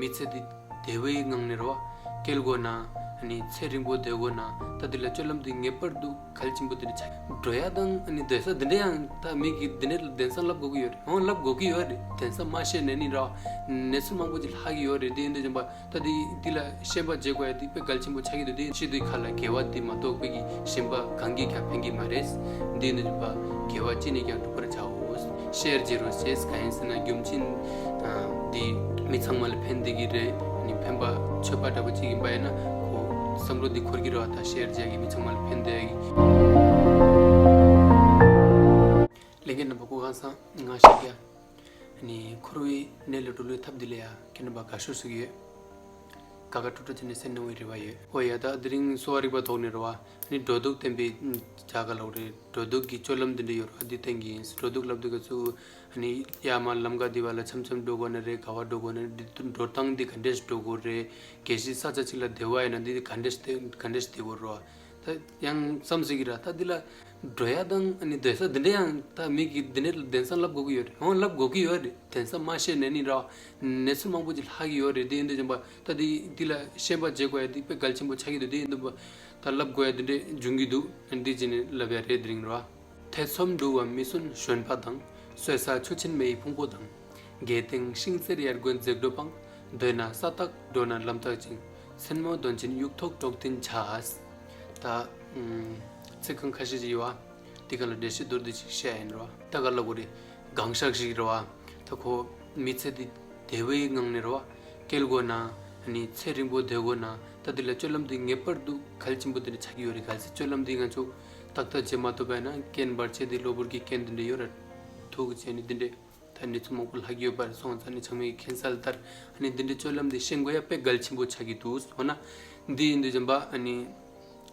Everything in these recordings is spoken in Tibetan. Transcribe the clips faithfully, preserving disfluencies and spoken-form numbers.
མི་ཚེ་འདི་བདེ་བའི་ངང་ནས་རེད་བ། སྐྱེལ་དགོས་ན། ཨ་ནི་ཚེ་རིང་པོ་བསྡད་དགོས་ན། ད་འདི་ལ་སྤྱོད་ལམ་འདི་ངེས་པར་དུ་གལ་ཆེན་པོ་འདི་འདྲ་ཆགས། འགྲོ་ཡ་དང་ཨ་ནི་སྡོད་ས་འདི་འདྲ་ཡང་ད་མི་གིས་འདི་འདྲ་ལ་དེང་སང་ལབ་དགོས་ཀྱི་ཡོད་རེད། འོང་ལབ་དགོས་ཀྱི་ཡོད་རེད། དེང་སང་མ་བཤད་ནས་ནི་རེད་བ། གནས་ཚུལ་མང་པོ་ཅིག་ལྷག་གི་ཡོད་རེད། དེ་ཡིན་དུས་ཙམ་པ་ད་འདི་འདི་ལ་ཤན་པ་བྱེད་དགོས་ཡ་འདི་དཔེ་གལ་ཆེན་པོ་ཆགས་ཀྱི་འདུག་དེ་ཤི་དུས་ཁ་ལ་དགེ་བ་འདི་མ་གཏོགས་དཔེ་གི་གཞན་པ་གང་གིས་ཀྱང་ཕན་གྱི་མ་རེད། འདི་ནི་བ་དགེ་བ་ཅི་ནས་ཀྱང་སྒྲུབ་པར་བྱའོ། ཤེར་བྱེད་རོགས་ཞེས། གང་ཡིན་ཟེར་ན་རྒྱུ་མཚན་འདི་མི་ཚང་མ་ལ་ཕན་བདེ་གི་རེད། ནི་ཕན་པ་ཆོས་པ་འདྲ་པོ་ཅིག་ཡིན་པ་ཡིན་ན་ཁོ་བསམ་བློ་འདི་འཁོར་གྱི་རེད་བ། ད་ཤེར་བྱེད་ཀྱི་མི་ཚང་མ་ལ་ཕན་བདེ་གི། ལྷན་རྒྱས་རྣམ་པ་སྐུ་ཁམས་བཟང་། ང་ཤེས་རྒྱ། ནི་འཁོར་བའི་གནས་ལས་སྒྲོལ་བའི་ཐབས་འདི་ལ་ཡ་ཁྱེད་རྣམ་པ་དགའ་ཤོས་ཞུ་གི་ཡོད། དགའ་དགའ་སྤྲོ་སྤྲོ་བྱས་ནས་གསན་གནང་བའི་རེ་བ་ཡོད། ཨོ་ཡ། ད་དེ་རིང་གསོ་བ་རིག་པ་ཐོག་ནས་རེད་བ། ནི་འགྲོ་འདུག་བསྟན་པའི་བྱ་དགའ་ལོག་རེད། འགྲོ་འདུག་གི་སྤྱོད་ལམ་འདི་འདྲ་ཡོད་རེད་བ། འདི་བསྟན་གྱི་ཡིན། འགྲོ་འདུག་ལབ་དུས་སྐབས་སུ་ནི་ཡར་མར་ལམ་ཁ་འདི་བ་ལ་འཆམ་འཆམ་འགྲོ་དགོས་ནི་རེད། ག་བ་འགྲོ་དགོས་ནི་རེད། འདི་འགྲོ་སྟངས་འདི་ག་འདྲས་འགྲོ་དགོས་རེད། གལ་སྲིད་ས་ཆ་གཅིག་ལ་བསྡད་པ་ཡིན་ན་འདི་ག་འདྲས་ག་འདྲས་བསྡད་དགོས་རེད་བ། ད་ཡང་བསམ་སྲིད་ཀྱི་ར། ད་འདི་ལ་འགྲོ་ཡ་དང་ཨ་ནི་སྡོད་ས་འདི་འདྲ་ཡང་ད་མི་གིས་འདི་འདྲ་དེང་སང་ལབ་དགོས་ཀྱི་ཡོད་རེད། འོང་ལབ་དགོས་ཀྱི་ཡོད་རེད། དེང་སང་མ་བཤད་ནས་ནི་ར་གནས་ཚུལ་མང་པོ་ཅིག་ལྷག་གི་ཡོད་རེད། དེ་ཡིན་དུས་ཙམ་པ་ད་འདི་འདི་ལ་ཤན་པ་བྱེད་དགོས་ཡ་འདི་དཔེ་གལ་ཆེན་པོ་ཆགས་ཀྱི་འདུག་དེ་ཡིན་དུས་ད་ལབ་དགོས་ཡ་འདི་འདྲ་འབྱུང་གི་འདུག་འདི་བྱས་ནས་ལབ་ཡ་རེད། དེ་རིང་ར། ཐེ་ཚོམ་འདྲུ་བ་མི་སྲུན་ཞོན་པ་དང་། གསོད་ས་ཆུ་ཆེན་མེ་ཡི་ཕུང་པོ་དང་། གལ་ཏེ་ཤིང་རྩེར་ཡར་རྒོལ་འཛེག་འགྲོ་སྤང་། འདོད་ན་ས་བརྟག་འགྲོ་ན་ལམ་བརྟག་ཅིང་། མཚན་མོ་འདོན་ཅིང་དབྱུག་ཐོག་དཀྲོག་བསྟུན་བྱ། ད་ཚིག་རྐང་ཁ་ཤས་ཅིག་ཡོད་བ། འདི་ག་ལ་འགྲེལ་བཤད་མདོར་བསྡུས་ཅིག་བཤད་ཡིན་རོ། ད་ག་ལ་གོ་རེད། གང་ཤག་ཞིག་རེད་བ། ད་ཁོ་མི་ཚེ་འདི་བདེ་བའི་ངང་ནས་རེད་བ། སྐྱེལ་དགོས་ན་ནི་ཚེ་རིང་པོ་བསྡད་དགོས་ན། ད་འདི་ལ་སྤྱོད་ལམ་འདི་ངེས་པར་དུ་གལ་ཆེན་པོ་འདི་འདྲ་ཆགས་ཀྱི་ཡོད་རེད། གལ་སྲིད་སྤྱོད་ལམ་འདི་ང་ཚོ་ཏག་ཏག་བྱེད་མ་ཐུབ་པ་ཡིན་ན་རྐྱེན་བར་ཆད་འདི་གློ་བུར་གྱི་རྐྱེན་འདི་འདྲ་ཡོད་ར། ཐུག་བྱས་ནས་འདི་འདྲ་ད་གནས་ཚུལ་མང་པོ་ལྷག་ཡོད་པར་སོང་ཙང་ནི་ཚང་མས་མཁྱེན་གསལ་ལྟར་ཨ་ནི་འདི་འདྲའི་སྤྱོད་ལམ་འདི་ཤེས་དགོས་ཡ་དཔེ་གལ་ཆེན་པོ་ཆགས་ཀྱི་འདུག་འོ་ན་འདི་ཡིན་དུས་ཙམ་པ་ཨ་ནི་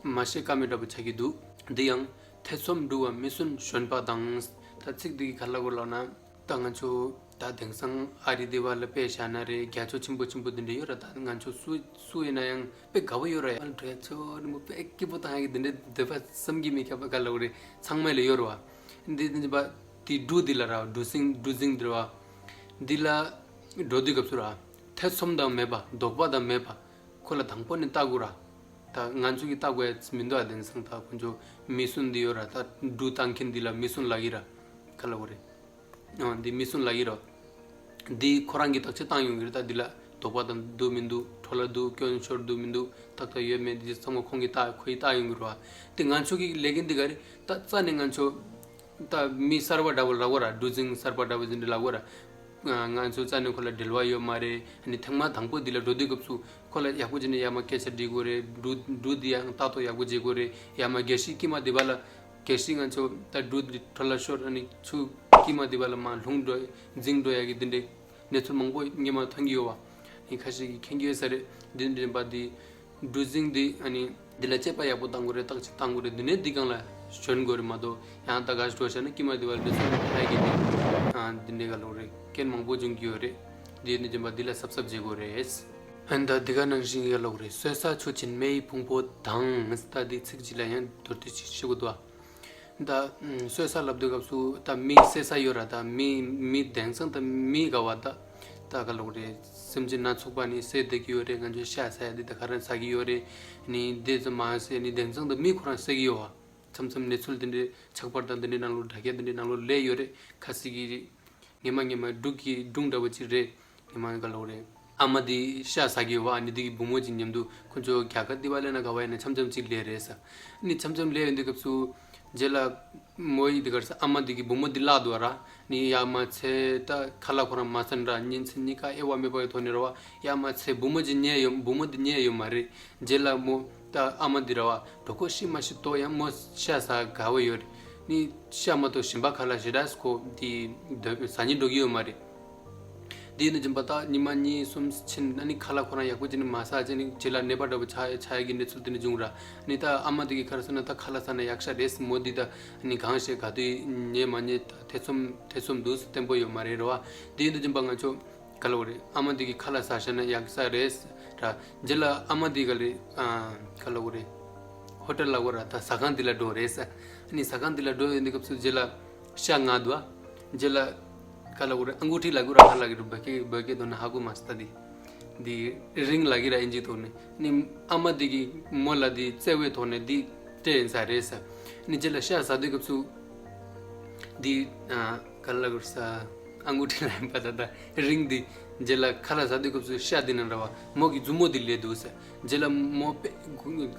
མ་ཤེས་ཀ་མེད་འདྲ་པོ་ཆགས་ཀྱི་འདུག་འདི་ཡང་ཐེ་ཚོམ་འདྲུ་བ་མི་སྲུན་ཞོན་པ་དང་། ད་ཚིག་འདི་ག་ལ་གོ་ལབ་ན། ད་ང་ཚོ་ད་དེང་སང་ཨ་རི་འདི་བ་ལ་དཔེ་བཞག་ན་རེད། རྒྱ་མཚོ་ཆེན་པོ་ཆེན་པོ་འདི་འདྲ་ཡོད་ར། ད་ང་ཚོ་སུ་སུ་ཡིན་ན་ཡང་དཔེ་དགའ་པོ་ཡོད་ར། ཡང་འགྲོ་ཡ་ཚོ་རི་མོ་དཔེ་སྐྱིད་པོ་བཏང་ཡ་གི་འདི་འདྲ་འདོད་པ་བསམ་གྱིས་མི་ཁྱབ་པ་ག་ལ་གོ་རེད། ཚང་མ་ལ་ཡོད་ར་བ། འདི་འདི་འདི་བ་འདི་འབྲུ་འདི་ལ་ར་འབྲུ་སྲིན་འབྲུ་སྲིན་འདི་ར་བ། འདི་ལ་འགྲོ་དུས་སྐབས་སུ་ར་ཐེ་ཚོམ་དང་མེད་པ་དོགས་པ་དང་མེད་པ་ཁོ་ལ་དང་པོ་ནས་བལྟ་དགོས་ར། ད་ང་ཚོ་གིས་བལྟ་དགོས་ཡ་མི་འདུག་ཨ་དེང་སང་ད་ཁོ་ཚོ་མི་སྲུན་འདི་ཡོད་ར། ད་འབྲུ་བཏང་མཁན་འདི་ལ་མི་སྲུན་ལབ་ཀྱི་ར། ག་ལ་གོ་རེད། འདི་མི་སྲུན་ལབ་ཀྱི་ར། འདི་ཁོ་རང་གིས་བརྟག་དཔྱད་བཏང་ཡོང་གི་རེད། ད་འདི་ལ་དོགས་པ་དང་འདུག་མི་འདུག་འཕྲོ་བརླག་འདུག་སྐྱོན་ཤོར་འདུག་མི་འདུག་ཏག་ཏག་ཡོད་མེད་འདི་ཚང་མ་ཁོང་གིས་བལྟ་ཁོ་ཡིས་བལྟ་ཡོང་གི་རེད་བ། དེ་ང་ཚོ་གི་ལས་འགན་འདི་ག་རེད། ད་རྩ་ནས་ང་ཚོ་ད་མི་གསར་པ་འདྲ་བོ་ལབ་དགོས་ར། འབྲུ་རྫིང་གསར་པ་འདྲ་བོ་འདི་འདྲ་ལབ་དགོས་ར། ང་ཚོ་རྩ་ནས་ཁོ་ལ་འབྲེལ་བ་ཡོད་མ་རེད། ཨ་ནི་ཐེངས་མ་དང་པོ་འདི་ལ་འགྲོ་དུས་སྐབས་སུ་ཁོ་ལ་ཡག་པོ་བྱས་ནས་ཡར་མར་སྐད་ཆ་འདྲི་དགོས་རེད། འབྲུ་འབྲུ་འདི་ཡང་ལྟ་རྟོག་ཡག་པོ་བྱེད་དགོས་རེད། ཡར་མར་གལ་སྲིད་དཀྱིལ་མ་འདི་བ་ལ་གལ་སྲིད་ང་ཚོ་ད་འབྲུ་འདི་འཕྲོ་བརླག་ཤོར་ཨ་ནི་ཆུ་དཀྱིལ་མ་འདི་བ་ལ་མར་ལྷུང་འགྲོ་འཛིང་འགྲོ་ཡག་གི་འདི་འདྲའི་གནས་ཚུལ་མང་པོ་སྔོན་མ་ཐོན་གྱི་ཡོད་བ། ཨ་ནི་ཁ་ཤས་ཀྱིས་མཁྱེན་གྱི་ཡོད་ས་རེད། འདི་འདྲ་པ་འདི། འབྲུ་རྫིང་འདི་ཨ་ནི་འདི་ལ་དཔྱད་པ་ཡག་པོ་བཏང་དགོས་རེད། བརྟག་དཔྱད་བཏང་དགོས་རེད། འདི་ནས་འདི་སྒང་ལ་ཞོན་དགོས་རེད་མ་གཏོགས་ཡང་ད་ག་ཞིག་འགྲོ་བྱས་ན་དཀྱིལ་མ་འདི་བ་ལ་འདི་ཚོ་ལ་ཕན་གྱི་འདི་ཨ་འདི་འདྲའི་ག་ལོག་རེད། རྐྱེན་མང་པོ་འབྱུང་གི་ཡོད་རེད། འདི་ནས་རྗེས་མ་འདི་ལ་གཟབ་གཟབ་བྱེད་དགོས་རེད། ཨ་ནི་ད་འདི་ག་ནང་བཞིན་ག་ལོག་རེད། གསོད་ས་ཆུ་ཆེན་མེ་ཡི་ཕུང་པོ་དང་། ད་འདི་ཚིག་གཅིག་ལ་ཡང་མདོར་བསྡུས་ཅིག་ཤེས་དགོས་འདུག་ཨ། ད་གསོད་ས་ལབ་དུས་སྐབས་སུ་ད་མི་བསད་ས་ཡོད་ར། ད་མི་མི་དེང་སང་ད་མི་ག་བ་ད་ད་ག་ལོག་རེད། སེམས་ཅན་སྣ་ཚོགས་པ་ནི་བསད་བསྡད་ཀྱི་ཡོད་རེད། ང་ཚོས་ཤ་ཟ་ཡ་འདི་ད་ག་རང་ཟ་གི་ཡོད་རེད། ནི་འདི་ཙམ་མ་ཟད་ནི་དེང་སང་ད་མི་ཁོ་རང་བསད་ཀྱི་ཡོད་བ། མཚམས་མཚམས་གནས་ཚུལ་འདི་འདྲའི་ཆགས་པར་དང་འདི་འདྲའི་ནང་ལོགས་དྲ་རྒྱ་འདི་འདྲའི་ནང་ལོགས་སླེབས་ཡོད་རེད། ཁ་སི་གི་ངེ་མ་ངེ་མ་འབྲུག་གི་སྒྲུང་འདྲ་བོ་ཅིག་རེད། ངེ་མ་ག་ལོག་རེད། ཨ་མ་འདི་ཤ་ཟ་གི་ཡོད་བ། ཨ་ནི་འདི་གི་བུ་མོ་ཅིག་མཉམ་དུ་ཁོ་ཚོ་རྒྱ་གར་འདི་བ་ལས་ན་ག་བ་ཡིན་ན་འཆམ་འཆམ་ཅིག་སླེབས་རེད་ས། ཨ་ནི་འཆམ་འཆམ་སླེབས་ཡོང་དུས་སྐབས་སུ་རྗེས་ལ་མོ་ཡི་འདི་གར་ས་ཨ་མ་འདི་གི་བུ་མོ་འདི་བརླག་འདུག་ར། ནི་ཡ་མ་ཚེ་ད་ཁ་ལག་ཁོ་རང་མ་ཟ་འདྲ་ཉིན་མཚན་གཉིས་ཀ་དབྱེ་བ་མེད་པ་ཡི་ཐོག་ནས་ར་བ། ཡ་མ་ཚེ་བུ་མོ་ཅིག་རྙེད་ཡོད། བུ་མོ་འདི་རྙེད་ཡོད་མ་རེད། རྗེས་ལ་མོ་ད་ཨ་མ་འདི་ར་བ་གྲོད་ཁོག་ཤི་མ་ཤི་ཏོ་ཡང་མོ་ཤ་ཟ་དགའ་བོ་ཡོད་རེད། ནི་ཤ་མ་གཏོགས་གཞན་པ་ཁ་ལག་ཞེ་དྲག་ཁོ་འདི་ཟ་སྙིང་འདོད་ཀྱི་ཡོད་མ་རེད། དེ་ནས་རྗེས་མ་ད་ཉི་མ་གཉིས་གསུམ་ཕྱིན་ཨ་ནི་ཁ་ལག་ཁོ་རང་ཡག་པོ་བྱས་ནས་མ་ཟ་བྱས་ནས་རྗེས་ལ་ནད་པ་འདྲ་པོ་ཆགས་ཆགས་ཡག་གི་གནས་ཚུལ་དེ་འདྲ་བྱུང་ར། ཨ་ནི་ད་ཨ་མ་དེ་གི་ཁ་ལག་ཟ་ན་ད་ཁ་ལག་ཟ་ན་ཡག་ཤ་རེད། མོ་འདི་ད་ཨ་ནི་གང་ཤེས་ག་དུས་ཉལ་མ་ཉལ་ད་ཐེ་ཚོམ་ཐེ་ཚོམ་འདུག་བརྟན་པོ་ཡོད་མ་རེད་ར་བ། དེ་ཡིན་དུས་རྗེས་མ་ང་ཚོ་ག་ལབ་དགོས་རེད། ཨ་མ་འདི་གི་ཁ་ལག་ཟ་ཤ་ན་ཡག་ས་རེད་ར། རྗེས་ལ་ཨ་མ་འདི་ག་ལེ་ཨ་ག་ལབ་དགོས་རེད། ཧོ་ཊལ་ལ་གོ་ར་ད་ཟ་ཁང་འདི་ལ་འགྲོ་རེད་ས། ཨ་ནི་ཟ་ཁང་འདི་ལ་འགྲོ་ཡོང་དུས་སྐབས་སུ་རྗེས་ལ་ཤ་ང་འདུག་ཨ། རྗེས་ལ་ག་ལབ་དགོས་རེད། ཨང་ཀུ་ཊི་ལ་གོ་ར་ཧ་ལ་གི་རུ་བ་ཀེ་བ་ཀེ་དོ་ན་ཧ་གོ་མ་སྟ་དི། འདི་རིང་ལ་གི་ར་ཨིན་ཇི་ཐོག་ནས་ནི་ཨ་མ་འདི་གི་མོ་ལ་འདི་བརྩེ་བའི་ཐོག་ནས་འདི་སྤྲད་ཡིན་ས་རེད་ས། ནི་རྗེས་ལ་ཤ་ཟ་དུས་སྐབས་སུ་འདི་ཨ་ག་ལ་གུར་ས་ཨང་གུ་ཁྲི་ལ་ཡིན་པ་ད་ད་རིང་འདི་རྗེས་ལ་ཁ་ལག་ཟ་དུས་སྐབས་སུ་ཤ་འདི་ན་ར་བ་མོ་གི་མཛུབ་མོ་འདི་ལས་འདུག་ས། རྗེས་ལ་མོ་དཔེ་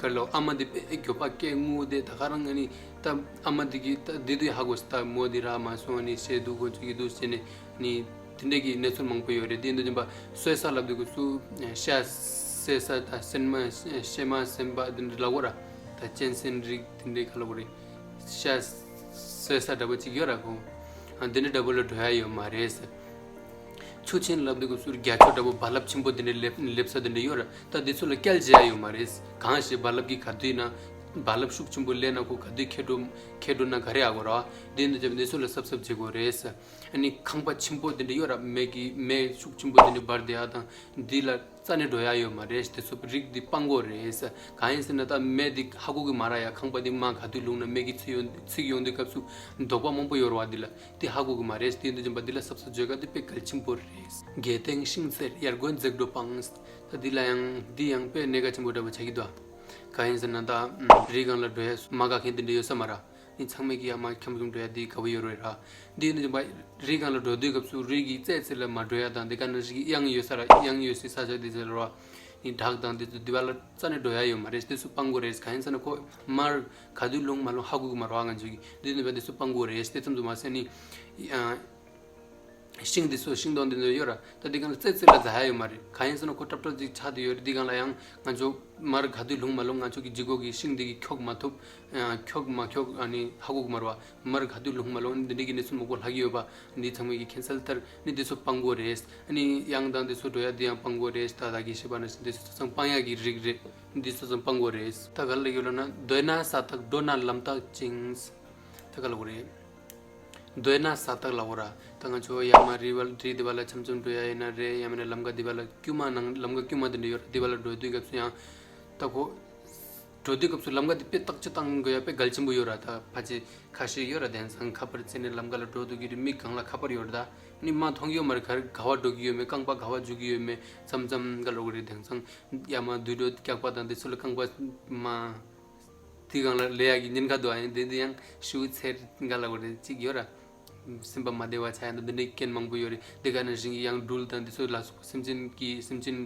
ག་ལ་ཨ་མ་འདི་དཔེ་མགྱོགས་པ་སྐད་ངུ་དེ་ད་ག་རང་ནི་ད་ཨ་མ་འདི་གི་ད་འདི་དུས་ཧ་གོ་ས། ད་མོ་འདི་ར་མ་སོང་ནི་ཤེས་འདུག་གོ་ཅིག་གི་འདུག་ཟེར་ནས་ནི། དེ་འདྲས་ཀྱི་གནས་ཚུལ་མང་པོ་ཡོད་རེད། དེ་འདྲ་ཅན་པ་གསོད་ས་ལབ་དུས་སུ་ཤ་གསོད་ས་དང་སྲན་མ་གཤེད་མ་སྲན་པ་དེ་འདྲ་ལབ་དགོས་ར། ད་གཅན་གཟན་རིགས་དེ་འདྲས་ག་ལབ་དགོས་རེད། ཤ་གསོད་ས་འདྲ་པོ་ཅིག་ཡོད་ར་ཁོ། ཨ་དེ་འདྲ་འདྲ་པོ་ལ་འགྲོ་ཡ་ཡོད་མ་རེད་ཟེར། ཆུ་ཆེན་ལབ་དུས་སྐབས་སུ་རྒྱ་མཚོ་འདྲ་པོ་རྦ་རླབས་ཆེན་པོ་དེ་འདྲ་སླེབས་སླེབས་ས་དེ་འདྲ་ཡོད་ར། ད་དེ་ཚོ་ལ་སྐྱེལ་བྱེད་ཡ་ཡོད་མ་རེད། གང་ཞིག་རྦ་རླབས་ཀྱི་ག་དུས་ན་རྦ་རླབས་ཤུགས་ཆེན་པོ་སླེབས་ན་ཁོ་ག་དུས་ཁྱེར་འགྲོ་ཁྱེར་འགྲོ་ན་ག་རེ་ཡག་གོ་ར། དེ་འདྲ་ཅན་པ་དེ་ཚོ་ལ་གཟབ་གཟབ་བྱེད་དགོས་རེད་ཟེར། ཨ་ནི་ཁང་པ་ཆེན་པོ་དེ་འདྲ་ཡོད་ར། མེ་གི་མེ་ཤུགས་ཆེན་པོ་དེ་འདྲ་འབར་བསྡད་ཡ་དང་འདི་ལ་རྩ་ནས་འགྲོ་ཡ་ཡོད་མ་རེད། དེ་ཚོ་རིགས་འདི་སྤང་དགོས་རེད། གང་ཡིན་ཟེར་ན་ད་མེ་འདི་ཧ་གོ་གི་མ་ར་ཡ། ཁང་པ་འདི་མ་ག་དུས་ལྷུང་ན་མེ་གི་ཚིག་ཡོང་ཚིག་ཡོང་དུས་སྐབས་སུ་དོགས་པ་མང་པོ་ཡོད་ར་བ། འདི་ལ་འདི་ཧ་གོ་གི་མ་རེད། དེ་འདི་ཅན་པ་འདི་ལ་གཟབ་གཟབ་བྱེད་ག་འདི་དཔེ་གལ་ཆེན་པོ་རེད། རྒྱལ་བསྟན་ཤིང་གསེར་དབྱར་དགུན་འཛེག་འགྲོ་སྤང་། ད་འདི་ལ་ཡང་འདི་ཡང་དཔེ་གནད་འགག་ཆེན་པོ་འདྲ་པོ་ཆགས་ཀྱི་འདུག་གང་ཡིན་ཟེར་ན་ད་རི་སྒང་ལ་འགྲོ་ཡ་མ་དགའ་མཁན་དེ་འདྲ་ཡོད་ས་མ་ར། ནི་ཚང་མས་ཀྱི་ཡ་མ་ཁྱམ་ཁྱུམ་འགྲོ་ཡ་དེ་དགའ་པོ་ཡོད་རེད་ར། འདི་ནི་རི་སྒང་ལ་འགྲོ་དུས་སྐབས་སུ་རི་གི་རྩེ་རྩེ་ལ་མ་འགྲོ་ཡ་དང་དེ་ག་ནང་བཞིན་གཡང་ཡོད་ས་ར་གཡང་ཡོད་སའི་ས་ཆ་དེ་ཚོ་ལ་ར། ནི་བྲག་དང་དེ་ཚོ་དེ་བ་ལ་རྩ་ནས་འགྲོ་ཡ་ཡོད་མ་རེད། དེ་ཚོ་སྤང་དགོས་རེད། གང་ཡིན་ཟེར་ན་ཁོ་མར་ག་དུས་ལྷུང་མ་ལྷུང་ཧ་གོ་གི་མ་རེད་བ། ང་ཚོ་གི་འདི་ནི་བ་དེ་ཚོ་སྤང་དགོས་རེད། དེ་ཙམ་དུ་མ་ཟད་ནི་ཡང་། ཤིང་འདི་ཚོ་ཤིང་སྡོང་འདི་ཚོ་ཡོད་ར། ད་འདི་སྒང་ལ་རྩེ་རྩེ་ལ་འཛེག་ཡ་ཡོད་མ་རེད། གང་ཡིན་ཟེར་ན་ཁོ་ཏྲབ་ཏྲབ་ཅིག་ཆགས་བསྡད་ཡོད་རེད། འདི་སྒང་ལ་ཡང་ང་ཚོ་མར་ག་དུས་ལྷུང་མ་ལྷུང་ང་ཚོ་གི་ལྗིད་ཁོག་གི་ཤིང་འདི་གི་འཁྱོག་མ་ཐུབ། འཁྱོག་མ་འཁྱོག་ཨ་ནི་ཧ་གོ་གི་མ་རེད་བ། མར་ག་དུས་ལྷུང་མ་ལྷུང་འདི་འདྲའི་གི་གནས་ཚུལ་མང་པོ་ལྷག་གི་ཡོད་པ། འདི་ཚང་མས་ཀྱི་ཁྱད་མཚར་ལྟར་ནི་འདི་ཚོ་སྤང་དགོས་རེད། ཨ་ནི་གཡང་དང་འདི་ཚོ་འགྲོ་ཡ་འདི་ཡང་སྤང་དགོས་རེད། ད་ད་གི་ཤེས་པ་ན་ཤེས་འདི་ཚོ་ཚང་སྤང་ཡ་གི་རིགས་རེད། འདི་ཚོ་ཚང་སྤང་དགོས་རེད། ད་ག་ལ་ཡོད་ལ་ན་སྡོད་ན་ས་ཐག་འགྲོ་ན་ལམ་ཐག་ཅིང་། ད་ག་ལ་གོ་རེད། སྡོད་ན་ས་ཐག་ལ་འོ་ར། ད་ང་ཚོ་ཡར་མར་རི་བ་རི་འདི་བ་ལ་འཆམ་འཆམ་འགྲོ་ཡ་ཡིན་ན་རེད། ཡང་མིན་ན་ལམ་ཁ་འདི་བ་ལ་དཀྱུས་མ་ནང་ལམ་ཁ་དཀྱུས་མ་འདི་འདྲ་ཡོད་ར། འདི་བ་ལ་འགྲོ་དུས་སྐབས་སུ་ཡང་ད་ཁོ་འགྲོ་དུས་སྐབས་སུ་ལམ་ཁ་འདི་དཔེ་བརྟག་དཔྱད་བཏང་དགོས་ཡ་དཔེ་གལ་ཆེན་པོ་ཡོད་ར། ད་ཕལ་ཆེར་ཁ་ཤས་ཡོད་ར། དེང་སང་ཁ་པར་བཙལ་ནས་ལམ་ཁ་ལ་འགྲོ་འདུག་གི་རེད། མིག་སྒང་ལ་ཁ་པར་ཡོད་ར། ད་ནི་མ་མཐོང་གི་ཡོད་མ་རེད། ག་རེ་ག་བ་འགྲོ་གི་ཡོད་མེད། རྐང་པ་ག་བ་འཇུག་གི་ཡོད་མེད། མཚམས་མཚམས་འགའ་ལོག་གི་རེད། དེང་སང་ཡར་མར་དུད་འགྲོ་རྒྱག་པ་དང་དེ་ཚོ་ལ་རྐང་པ་མ། དེ་སྒང་ལ་ལས་ཡག་གི་ཉེན་ཁ་འདུག་ཨ་ཡིན་དེ་འདི་ཡང་ཤུགས་ཚད་འགའ་ལ་གོ་རེད་ཅིག་ཡོད་ར། སེམས་པ་མ་བདེ་བ་ཆགས་ཡ་དང་འདི་འདྲའི་རྐྱེན་མང་པོ་ཡོད་རེད། དེ་ག་ནང་བཞིན་གྱི་ཡང་སྦྲུལ་དང་འདི་ཚོ་ལ་སོགས་པ་སེམས་ཅན་གྱི་སེམས་ཅན་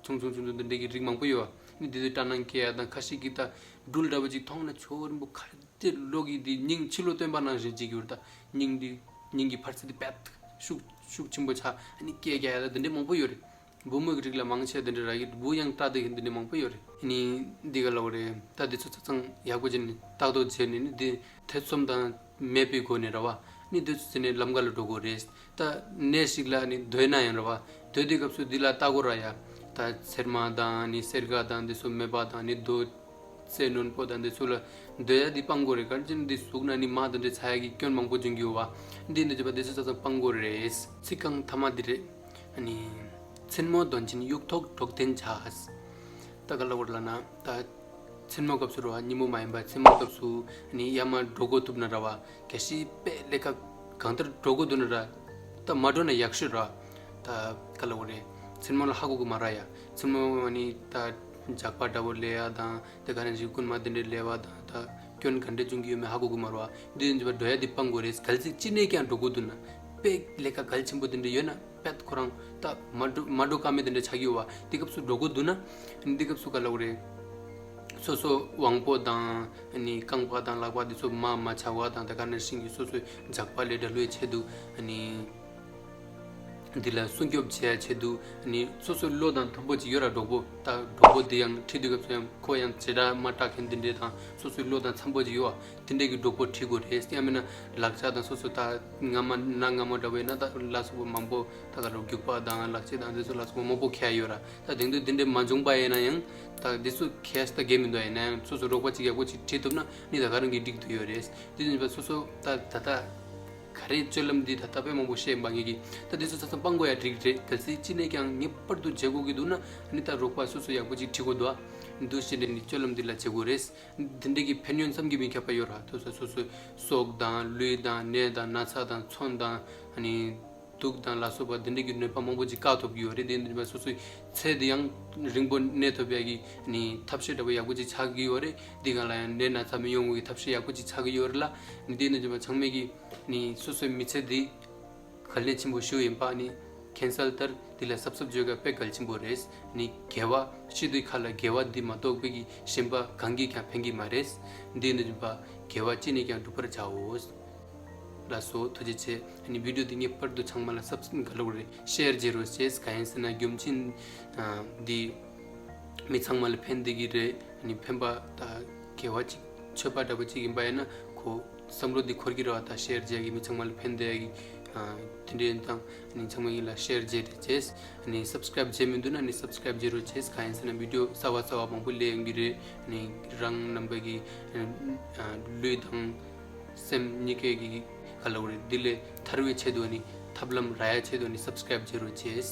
ཆུང་ཆུང་ཆུང་ཆུང་འདི་འདྲའི་གི་རིགས་མང་པོ་ཡོད་བ། ནི་འདི་ཚོ་སྐྲག་སྣང་སྐྱེ་ཡ་དང་ཁ་ཤས་ཀྱིས་ད་སྦྲུལ་འདྲ་པོ་ཅིག་མཐོང་ན་ཆོ་རིན་པོ་ཁ་དེ་ལོག་གི་འདི་སྙིང་ཕྱི་ལོགས་བཏོན་པ་ནང་བཞིན་ཅིག་ཡོད་རེད། ད་སྙིང་འདི་སྙིང་གི་འཕར་ཚད་འདི་དཔེ་ཤུགས་ཤུགས་ཆེན་པོ་ཆགས་ཨ་ནི་སྐད་རྒྱག་ཡ་ད་འདི་འདྲའི་མང་པོ་ཡོད་རེད། བུ་མོ་གི་རིགས་ལ་མང་ཆེ་དེ་འདྲ་རག་གི་བུ་ཡང་སྐྲག་བསྡད་མཁན་དེ་འདྲ་མང་པོ་ཡོད་རེད། ཨ་ནི་འདི་ག་ལབ་དགོས་རེད། ད་འདི་ཚོ་ཆ་ཚང་ཡག་པོ་བྱས་ནས་ལྟ་རྟོག་བྱས་ནས་ནི་འདི་ཐེ་ཚོམ་དང་མེད་པའི་སྒོ་ནས་ར་བ། ནི་འདི་ཚོ་བྱས་ནས་ལམ་ཁ་ལ་འགྲོ་དགོས་རེད། ད་གནས་ཤིག་ལ་ནི་སྡོད་ན་ཡང་ར་བ། སྡོད་དུས་སྐབས་སུ་འདི་ལ་ལྟ་དགོས་ར་ཡ། ད་ཚེར་མ་དང་ནི་སེར་ཀ་དང་འདི་ཚོ་མེད་པ་དང་ནི་རྡོ་རྩེ་རྣོན་པོ་དང་འདི་ཚོ་ལ་སྡོད་ཡ་འདི་སྤང་དགོས་རེད། ག་རེ་བྱས་ན་འདི་ཟུག་ན་ནི་མ་དང་འདི་ཚ་ཡ་གི་སྐྱོན་མང་པོ་འབྱུང་གི་ཡོད་བ། འདི་འདི་བྱས་པ་འདི་ཚོ་ཚ་ཚ་སྤང་དགོས་རེད། ཚིག་རྐང་ཐ་མ་འདི་རེད། ཨ་ནི། མཚན་མོ་འདོན་ཆེན་དབྱུག་ཐོག་གྲོགས་ལྡན་བྱ། ད་ག་ལ་བར་ལ་ན་ད། མཚན་མོ་སྐབས་སུ་ར་བ་ཉིན་མོ་མ་ཡིན་པ་མཚན་མོ་སྐབས་སུ་ཨ་ནི་ཡར་མར་འགྲོ་དགོས་ཐུབ་ན་ར་བ་གལ་སྲིད་དཔེ་ལས་ཀ་གང་ལྟར་འགྲོ་དགོས་འདུག་ན་ར། ད་མ་འགྲོ་ན་ཡག་ཤོས་ར། ད་ག་ལ་བར་རེད། མཚན་མོ་ལ་ཧ་གོ་གི་མ་ར་ཡ། མཚན་མོ་ཨ་ནི་ད་ཇག་པ་འདྲ་བོ་ལས་ཡ་དང་དེ་ག་ནང་བཞིན་རྐུན་མ་དེ་འདྲས་ལས་བ་དང་ད་སྐྱོན་ག་འདྲས་བྱུང་གི་ཡོད་མེད་ཧ་གོ་གི་མ་ར་བ། འདི་ཡིན་པ་འགྲོ་ཡ་འདི་སྤང་དགོས་རེད། གལ་སྲིད་ཅི་ནས་ཀྱང་འགྲོ་དགོས་འདུག་ན་དཔེ་ལས་ཀ་གལ་ཆེན་པོ་དེ་འདྲས་ཡོད་ན། དཔེ་ཁོ་རང་ད་མ་འགྲོ་མ་འགྲོ་ཀ་མེད་དེ་འདྲ་ཆགས་ཀྱི་ཡོད་བ། འདི་སྐབས་སུ་འགྲོ་དགོས་འདུག་ན། འདི་སྐབས་སུ་ག་ལབ་དགོས་རེད། སོ་སོ་དབང་པོ་དང་ནི་རྐང་པ་དང་ལག་པ་འདི་ཚོ་མ་མ་ཆག་པ་དང་དེ་ག་ནང་བཞིན་གྱི་སོ་སོའི་ཇག་པ་ལས་འདྲ་ལུའི་ཆེད་དུ་ནི་འདི་ལ་སྲུང་སྐྱོབ་བྱེད་ཡ་ཆེད་དུ་ནི་སོ་སོའི་བློ་དང་མཐུན་པོ་ཅིག་ཡོད་ར། གྲོགས་པོ་ད་གྲོགས་པོ་འདི་ཡང་ཁྲིད་དུས་སྐབས་སུ་ཡང་ཁོ་ཡང་བྱེ་བྲག་མ་སྐྲག་མཁན་འདི་འདྲས་དང་སོ་སོའི་བློ་དང་འཚམ་པོ་ཅིག་ཡོད་བ། དེ་འདྲས་ཀྱི་གྲོགས་པོ་ཁྲིད་དགོས་རེད། ཡང་མིན་ན་ལག་ཆ་དང་སོ་སོ་ད་རྔ་མ་ན་རྔ་མ་འདྲ་བོ་ཡིན་ན་ད་ལ་སོགས་པ་མང་པོ་ད་ག་རུ་རྒྱུག་པ་དང་ལག་ཆས་དང་འདི་ཚོ་ལ་སོགས་པ་མང་པོ་འཁྱེར་ཡོད་ར། ད་དེང་དུས་འདི་འདྲས་མ་བྱུང་པ་ཡིན་ན་ཡང་ད་འདི་ཚོ་ཁྱེར་ད་གལ་མི་འདུག་ཡིན་ན་ཡང་སོ་སོ་རོགས་པ་ཅིག་ཡག་པོ་ཅིག་ཁྲིད་ཐུབ་ན་ནི་ད་ག་རང་གི་འགྲིག་ཏུ་ཡོད་རེད། དེ་ཡིན་པ་སོ་སོ་ད་ད་ད་ག་རེ་སྤྱོད་ལམ་འདི་ད་ད་དཔེ་མང་པོ་བཤད་པ་ངེད་ཀྱིས་ད་འདི་ཚོ་ཚ་ཚ་སྤང་དགོས་ཡ་འགྲིག་རེད། གལ་སྲིད་ཅི་ནས་ཀྱང་ངེས་པར་དུ་བྱེད་དགོས་ཀྱི་འདུག་ན་ནི་ད་རོགས་པ་སོ་སོ་ཡག་པོ་ཅིག་ཁྲིད་དགོས་འདུག་འདུག་བྱས་ནས་ནི་སྤྱོད་ལམ་འདི་ལ་བྱེད་དགོས་རེད། འདི་འདྲས་ཀྱི་ཕན་ཡོན་བསམ་གྱིས་མི་ཁྱབ་པ་ཡོད་ར། ཐུག་ས་སོ་སོའི་སྲོག་དང་ལུས་དང་ནད་དང་ན་ཚ་དང་མཚོན་དང་ཨ་ནི་ དུག་དང་ལ་སོགས་པ་འདི་འདྲ་གི་གནོད་པ་མང་པོ་ཅིག་བཀག་ཐུབ་ཀྱི་ཡོད་རེད། དེ་འདྲ་སོ་སོའི་ཚེ་འདི་ཡང་རིང་པོ་གནས་ཐུབ་ཡག་གི་ནི་ཐབས་ཤེས་འདྲ་པོ་ཡག་པོ་ཅིག་ཆགས་ཀྱི་ཡོད་རེད། འདི་གང་ལ་ཡང་ནད་ན་ཚ་མི་ཡོང་བའི་ཐབས་ཤེས་ཡག་པོ་ཅིག་ཆགས་ཀྱི་ཡོད་རེད་ལ། ནི་དེ་འདྲ་ཚང་མས་ཀྱི་ནི་སོ་སོའི་མི་ཚེ་འདི་གལ་གནད་ཆེན་པོ་ཞིག་ཡིན་པ་ནི་ཁེན་སལ་ལྟར་འདི་ལ་སབ་སབ་བརྗོད་ག་དཔེ་གལ་ཆེན་པོ་རེད། ནི་དགེ་བ་ཕྱི་དུས་ཁ་ལ་དགེ་བ་འདི་མ་གཏོགས་པའི་གི་གཞན་པ་གང་གིས་ཀྱང་ཕན་གྱི་མ་རེད། འདི་ནི་རིམ་པ་དགེ་བ་ཅི་ནས་ཀྱང་བསྒྲུབ་པར་བྱའོ། ལགས་སོ། ཐུགས་རྗེ་ཆེ། ནི་བི་ཌིའོ་འདི་ངེས་པར་དུ་ཚང་མ་ལ་སབ་སི་ག་ལོག་རེད་ཤེར་བྱེད་རོགས་བྱེད། གང་ཡིན་ཟེར་ན་རྒྱུ་མཚན་འདི་མི་ཚང་མ་ལ་ཕན་བདེ་གི་རེད། ནི་ཕན་པ་ད་དགེ་བ་ཅིག་མཆོད་པ་འདྲ་པོ་ཅིག་ཡིན་པ་ཡིན་ན་ཁོ་བསམ་བློ་འདི་འཁོར་གྱི་རེད་བ། ད་ཤེར་བྱེད་ཀྱི་མི་ཚང་མ་ལ་ཕན་བདེ་གི་དེ་འདྲའི་དང་ནི་ཚང་མ་ཡིན་ལ་ཤེར་བྱེད་རེད་བྱེད། ནི་སབ་སི་ཀ་རབ་བྱེད་མི་འདུག་ན་ནི་སབ་སི་ཀ་རབ་བྱེད་རོགས་བྱེད། གང་ཡིན་ཟེར་ན་བི་ཌིའོ་གསར་བ་གསར་བ་མང་པོ་སླེབས་ཡོང་གི་རེད། ནི་རང་རྣམ་པ་གི་ལུས་དང་སེམས་གཉིས་ཀའི་གི་ག་ལབ་རེད། འདི་ལས་ཐར་བའི་ཆེད་དུ་ནི་ཐབས་ལམ་རག་ཡ་ཆེད་དུ་ནི་སབ་སི་ཀ་རབ་བྱེད་རོགས་བྱེད།